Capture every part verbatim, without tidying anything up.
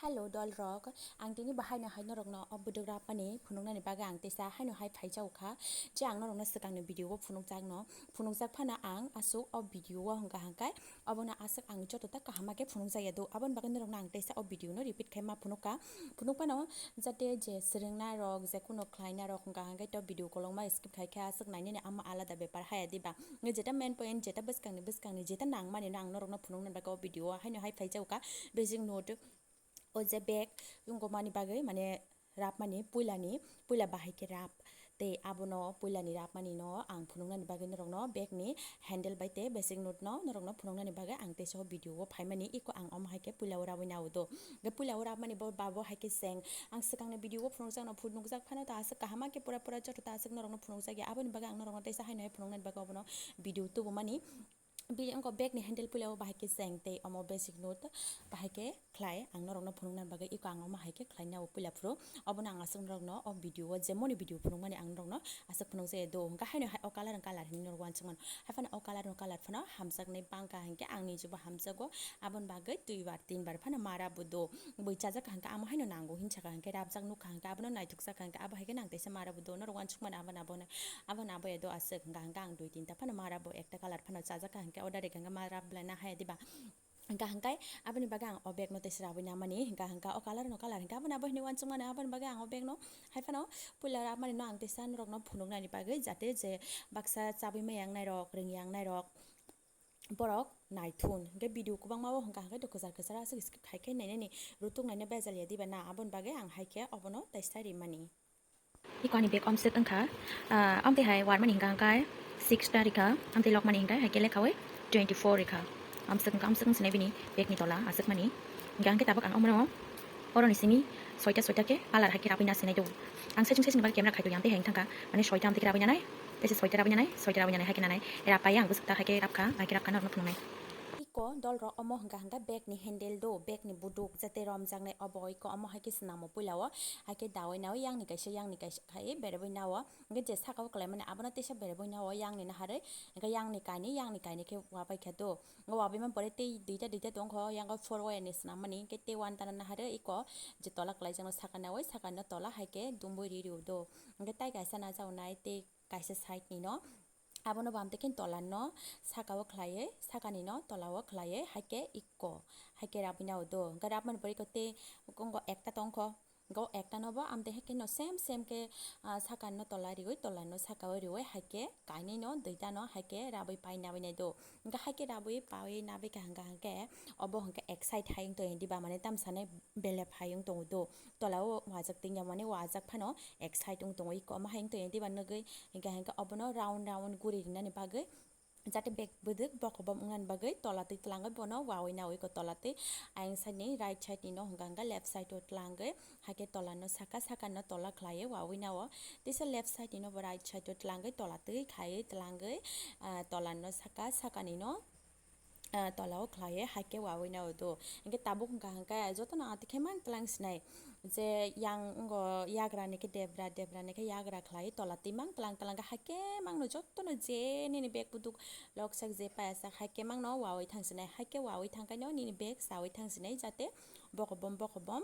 Hello dol rok, ang tini bahaino hai norokno o buduk rapmani phunuknani bagwi ang teisa haino hai phaijago kha, je ang norokno swkangni video o phunukjakno, phunukjak phano ang aswk o video o hwnkha hwnkhe obono aswk ang joto ta kaham khe phunukjakya do, aboni bagwi norokno ang teisa o video no repeat khai ma phunukha, phunuk phano jate je swrwngna rok, je kuno khlaina rok hwnkha hwnkhe to video kolokma skip khai khe aswk nainani ama alada bepar haya diba, jeta main point, jeta bwskangni bwskangni jeta nangmani no ang norokno phunuknani bagwi o video o haino hai phaijago kha, basic note. O je bag wngmani bagwi mane rapmani puilani, puila bahai khe rap. Tei abono puilani rapmani no ang phunuknani bagwi norokno bag ni handle bai tei basic note no norokno phunuknani bagwi ang teisa o video o phaimani, iko ang omo hai khe puila o rabwi nao do. Hwnkhe puila o rapmani bo babo hai khe cheng. Ang swkangni video o phunukjakno phunukjak phano ta aswk kaham khe pura pura joto ta aswk norokno phunukjakya. Aboni bagwi ang norokno teisa haino hai phunuknani bagwi obono video tubumani. Bini wngkha bag ni handle puila o bahai khe cheng tei omo basic note bahai khe khlai ang norokno phunuknani bagwi iko ang omo hai khe khlaina o puila phuru obono ang aswk norokno o video o jemoni video phunukmani ang norokno aswk phunukjaya do hwnkha haino hai o color wng color hinwi norok uansukmano hai phano o color wng color phano hamjaknai bangkha hinkhe ang nijebo hamjago aboni bagwi duibar tinbar phano mara bo do bui chajak kha hinkhe amo haino nango hinsakha hinkhe rabjak nukha hinkhe abono naithok sakha hinkhe abo hai khe nang teisa mara bo do norok uansukmano abono abono. Abono aboya do aswk hwnkha hwnkhe ang dui tinta phano mara bo ekta color phano chajak kha hwnkhe order rikha hwnkhe mara belai na haya diba. Hwnkha hwnkhe aboni bagwi ang o bag no teisa rabwi namani hwnkha hwnkha o color no color hwnkha abono abo hinwi uansukmani aboni bagwi ang o bag no hai phano puila rabmani no ang teisa norokno phunuknani bagwi jate je baksa chabwi maya wngnai rok rwngya wngnai rok borok naithun hwnkhe video kwbangma o hwnkha hwnkhe to kwchar kwchar aswk skip khai khe nainani rutuk naina bejal ya diba na aboni bagwi ang hai khe obono teisa rimani. Iko ani bag omswk wngkha, ah, amtwi hai warmani hwnkha hwnkhe six ta rikha, amtwi lokmani hwnkhe hai khe lekhawi twenty four rikha. Omswk wngkha, omswk wngsinai bini bag ni tola aswkmani. Hwnkhe hwnkhe tabuk ang omono oroni simi soita soita khe color hai khe rabwi nasinai do. Ang saichung saichung ni bagwi camera khai tong yang tei hai wngkha, mane soita amtwi khe rabwi nanai, tei se soita rabwi nanai, soita rabwi nanai hai khe nanai. Rap pai ang bwswk ta hai khe rap kha, hai khe rap kha norokno phunuknai. Iko dol rok omo hwnkha hwnkha bag ni handle do, bag ni buduk jate romjaknai obo iko omo hai khe swnamo puila o, hai khe dawi nawi yang ni kaisa yang ni kaisa khai berwi nao, hwnkhe je saka o kwlai mani abono teisa berwi nao yang ni naharwi, hwnkhe yang ni kainwi yang ni kainwi khe wabai kha do, hwnkhe wabai man pore tei duita duita tong kho yang o four way ni swnam mani hwnkhe tei one ta no naharwi iko je tola kwlai jakno saka nawi saka no tola hai khe dumui ri rio do, hwnkhe tai kaisa najago nai tei kaisa side ni no. Abono bam tei khe tola no saka o khlaiwi, saka ni no tola o khlaiwi, hai khe ikko, hai khe rabwi nao do. Hwnkhe rabmani pore ikko tei wngkha ekta tong kho, hwnkhe o ekta no bo am tei hai khe no same same khe, ah, saka no tola riwi, tola no saka o riwi, hai khe kainwi no duita no hai khe rabwi pai nabwi nai do. Hwnkhe hai khe rabwi pai nabwi kha hwnkha hwnkhe obo hwnkhe ek side hai wng tong di ba mane tam sanai belep hai wng tongo do. Tola o wajak twi ya mane wajak phano ek side wng tongo, iko omo hai wng tong ya diba nugwi, hwnkhe hwnkhe obono round round guri rinani bagwi jate bag bwdwk bokobom wngnani bagwi tola twi twlangwi bono wawi nawi ko tola twi ayang side ni right side ni no hwnkha hwnkha left side o twlangwi hai khe tola no saka saka no tola khlaiwi wawi nao, teisa left side ni no bo right side o twlangwi tola twi khaiwi twlangwi, ah, tola no saka saka ni no ah, tola o khlaiwi hai khe wawi nao do. Hwnkhe tabuk hwnkha hwnkhe jotono atwkhe mang tlang sinai. Je yang wngo yagra ni khe debra, debra ni khe yagra khlaiwi tola twi mang tlang tlang khe hai khe mangno jotono je nini bag buduk loksak je payasak hai khe mangno wawi thang sinai. Hai khe wawi thang khe no nini bag chawi thang sinai jate bokobom bokobom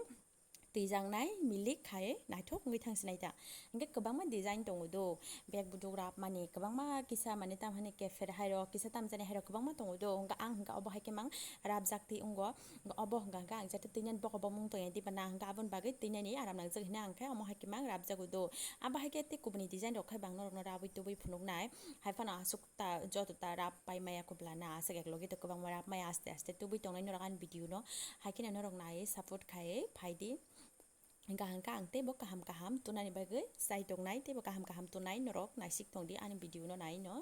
twijaknai milik khai naithok wngwi thang sinai ta. Hwnkhe kwbangma design tongo do, bag buduk rapmani kwbangma kisa mane tamhani kepher hairok kisa tamjani hairok kwbangma tongo do. Hwnkhe ang hwnkhe obo hai khe mang rapjak twi wngo. Hwnkhe obo hwnkha hwnkhe ang jata twinani bokobom wng tongya diba na hwnkhe aboni bagwi twinani aram nangjak hinwi ang khe omo hai khe mang rapjago do. Abo hai khe tei kubuni design rok khai bang norokno rabwi tubui phunuknai. Hai phano aswk ta joto ta rap pai maya kubla na aswk ek logi to kwbangma rap maya aste aste tubui tongnai norok ani video no hai kheno norok naiwi support khai phaidi. Hwnkha hwnkha ang teibo kaham kaham tunani bagwi chai tongnai, teibo kaham kaham tunai norok naisik tongdi ani video no nai no.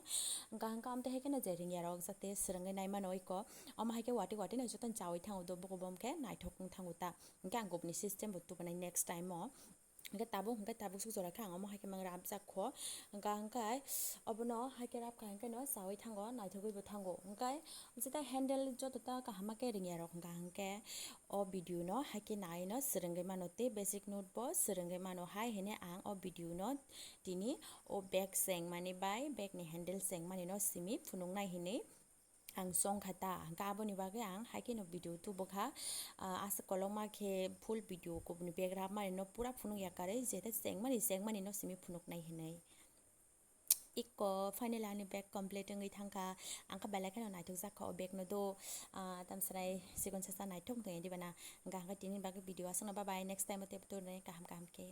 Hwnkha hwnkha amtwi hai kheno je ringya rok jate swrwngwi nai mano iko, omo hai khe watwi watwi no jotono chawi thango do, bokobom khe naithok wng thango ta. Hwnkhe ang kubuni system bo tubunai next time o. Hwnkhe tabuk, hwnkhe tabuk suk jora khe ang omo hai khe mang rapjak kho. Hwnkha hwnkhe obono hai khe rapkha hwnkhe no chawi thango, naithogwi bo thango. Hwnkhe jeta handle joto ta kaham khe ringya rok hwnkha hwnkhe o video no hai khe nai no swrwngwi mano tei basic note bo swrwngwi mano hai hwnwi ang o video no tini o bag chengmani bai bag ni handle chengmani no simi phunuknai hwnwi Ang chong kha ta, hwnkhe aboni bagwi ang hai kheno video tubu kha. Ah, aswk kolokma khe full video kubuni background mani no pura phunuk ya karwi, jete chengmani chengmani no simi phunuknai hinwi. Ikko final ani bag complete wngwi thangkha, ang khe belai kheno naithok jak kha o bag no do. Ah, tamswnai sikon sasa naithok wngtong ya diba na, hwnkhe ang khe tini bagwi video aswkno, bye bye, next time o tei tubunai kaham kaham khe.